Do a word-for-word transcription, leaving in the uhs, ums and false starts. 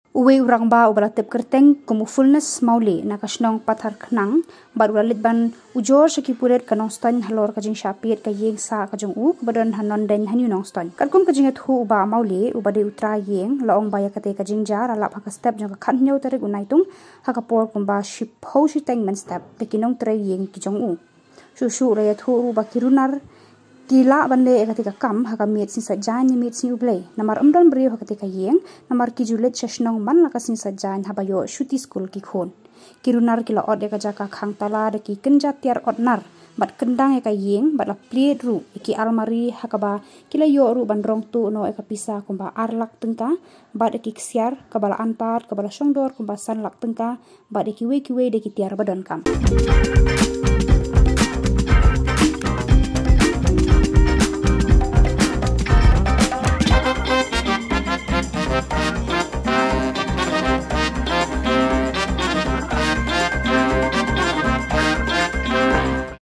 Uwei u rangbah uba la tip kyrteng kum u Fulness Mawlieh na ka shnong Patharkhnang bad u la leit ban ujor sha ki pulit ka Nongstoiñ halor ka jingshah pied ka ïing sah ka jong u kaba don ha Nondein ha New Nongstoiñ. Katkum ka jingïathuh u Bah Mawlieh uba dei u trai ïing, la ong ba ïa katei ka jingjia la lap ha ka step jong ka khathynñiew tarik u Naitung ha ka por kumba shiphew shiteng mynstep da ki nongtrei ïing ki jong u. Shuh shuh la ïathuh ruh ba ki runar ki lah ban leh ïa katei ka kam ha ka miet sngi Saitjaiñ ne miet sngi U Blei, namar ym don briew ha katei ka ïing, namar ki ju leit sha shnong man la ka sngi Saitjaiñ haba ïoh shuti skul ki khun. Ki runar ki la ot ïa ka jaka khang tala da ki kynja tiar ot nar bad kyndang ïa ka ïing bad la plied ruh ïa ki almari ha kaba ki la ïoh ruh ban rong tuh noh ïa ka pisa kumba ar lak tyngka bad ïa ki ksiar kaba la antad kaba la shongdor kumba san lak tyngka bad ïa kiwei kiwei de ki tiar ba donkam.